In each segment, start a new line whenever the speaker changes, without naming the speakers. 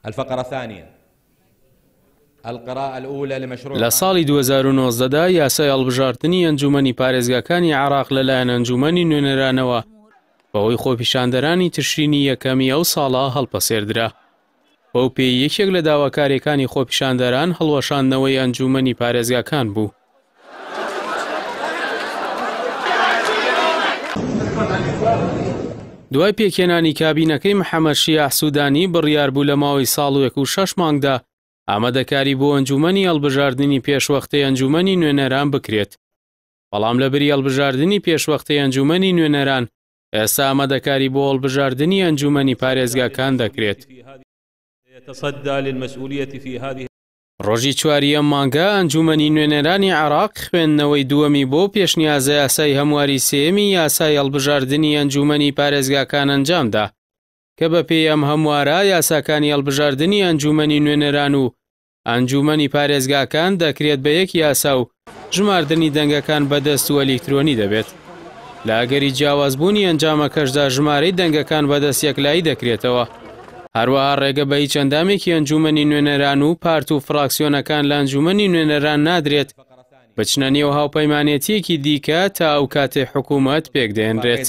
الفقرة الثانية القراءة الأولى لمشروع
لە ساڵی 2019 دا یاسای هەڵبژاردنی ئەنجومەنی پارێزگاکانی عێراق لەلایەن ئەنجومەنی نوێنەرانەوە بەهۆی خۆپیشاندەرانی تشرینی یەکەمی ئەو ساڵە هەڵپەسێردرا. بەو پێی یەکێک لە داواکارییەکانی خۆپیشاندەران هەڵوەشاندنەوەی ئەنجومەنی پارێزگاکان بوو. دوای پێکهێنانی کابینەکەی محەمەد شیاع سودانی بڕیار بوو لە ماوەی ساڵێک و شەش مانگدا ئامادەکاری بۆ ئەنجومەنی هەڵبژاردنی پێشوەختەی ئەنجومەنی نوێنەران بکرێت. بەڵام لە بری هەڵبژاردنی پێشوەختەی ئەنجومەنی نوێنەران، ئێستا ئامادەکاری بۆ هەڵبژاردنی ئەنجومەنی پارێزگاکان دەکرێت. ڕۆژی چواری ئەم مانگە ئەنجومەنی نوێنەرانی عێراق خوێندنەوەی دووەمی بۆ پێشنیازەیاسای هەمواری سێیەمی یاسای هەڵبژاردنی ئەنجومەنی پارێزگاکان ئەنجامدا کە بەپێی ئەم هەموارە یاساکانی هەڵبژاردنی ئەنجومەنی نوێنەران و ئەنجوومەنی پارێزگاکان دەکرێت بە یەک یاسا و ژماردنی دەنگەکان بە دەست و ئەلیکترۆنی دەبێت. لە ئەگەری جیاوازبوونی ئەنجامەکەشدا ژمارەی دەنگەکان بە دەست یەکلایی دەکرێتەوە. هەروەها ڕێگە بە هیچ ئەندامێکی ئەنجوومەنی نوێنەران و پارت و فراکسیۆنەکان لە ئەنجوومەنی نوێنەران نادرێت بچنە نێو هاوپەیمانێتییەکی دیکە تا ئەو کاتەی حکوومەت پێکدەهێنرێت.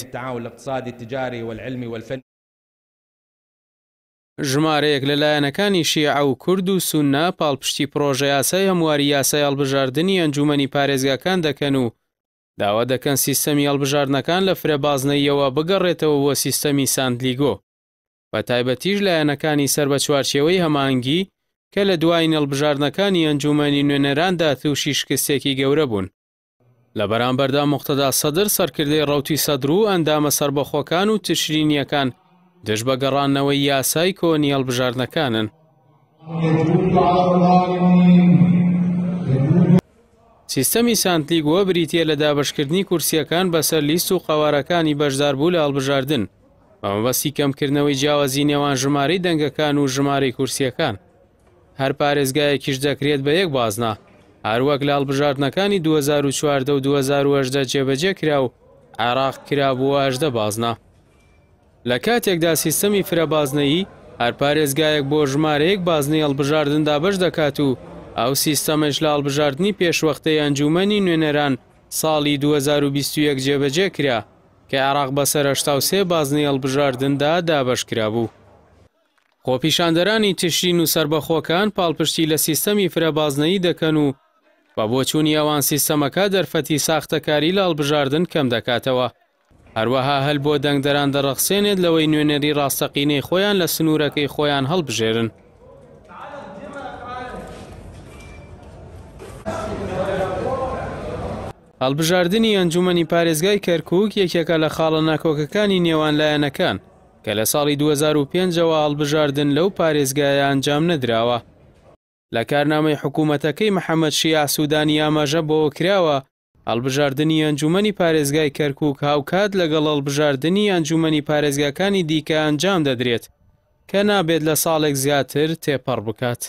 ژمارەیەک لە لایەنەکانی شیعە و کورد و سوننە پاڵپشتی پڕۆژەیاسای هەمواری یاسای هەڵبژاردنی ئەنجوومەنی پارێزگاکان دەکەن و داوا دەکەن سیستەمی هەڵبژاردنەکان لە فرە بازنەییەوە بگەڕێتەوە بۆ سیستەمی سانتلیگۆ بە تایبەتیش لایەنەکانی سەر بە چوارچێوەی هەماهەنگی کە لە دوایین هەڵبژاردنەکانی ئەنجوومەنی نوێنەراندا تووشی شکستێکی گەورە بوون. لە بەرامبەردا موقتەدا سەدر سەرکردەی ڕەوتی سەدر و ئەندامە سەربەخۆکان و تشرینییەکان دژ بە گەڕاندنەوەی یاسای کۆنی هەڵبژاردنەکانن. سیستەمی سانتلیگوە بریتییە لە دابەشکردنی کورسییەکان بەسەر لیست و قەوارەکانی بەشداربوو لە هەڵبژاردن، بە مەبەستی کەمکردنەوەی جیاوازی نێوان ژمارەی دەنگەکان و ژمارەی کورسییەکان. هەر پارێزگایەکیش دەکرێت بە یەک بازنە، هەروەک لە هەڵبژاردنەکانی 2014 و 2018 جێبەجێ کرا و عێراق کرابووە 18 بازنە. لە کاتێکدا سیستەمی فرە بازنەیی هەر پارێزگایەک بۆ ژمارەیەک بازنەی هەڵبژاردن دابەش دەکات و ئەو سیستەمەش لە هەڵبژاردنی پێشوەختەی ئەنجوومەنی نوێنەران ساڵی 2021 جێبەجێ کرا کە عێراق بەسەر 83 بازنەی هەڵبژاردندا دابەش کرابوو. خۆپیشاندەرانی تشرین و سەربەخۆکان پاڵپشتی لە سیستەمی فرە بازنەیی دەکەن و بە بۆچوونی ئەوان سیستەمەکە دەرفەتی ساختەکاری لە هەڵبژاردن کەم دەکاتەوە. هەروەها هەل بۆ دەنگدەران دەڕەخسێنێت لەوەی نوێنەری ڕاستەقینەی خۆیان لە سنوورەکەی خۆیان هەڵبژێرن. هەڵبژاردنی ئەنجوومەنی پارێزگای کەرکووک یەکێکە لە خاڵە ناکۆکەکانی نێوان لایەنەکان، کە لە ساڵی 2005 ەوە هەڵبژاردن لەو پارێزگایە ئەنجام نەدراوە. لە کارنامەی حکوومەتەکەی محەمەد شیاع سوودانی ئاماژە بەوە کراوە، هەڵبژاردنی ئەنجوومەنی پارێزگای کەرکووک هاوکات لەگەڵ هەڵبژاردنی ئەنجوومەنی پارێزگاکانی دیکە ئەنجام دەدرێت، کە نابێت لە ساڵێک زیاتر تێپەڕ بکات.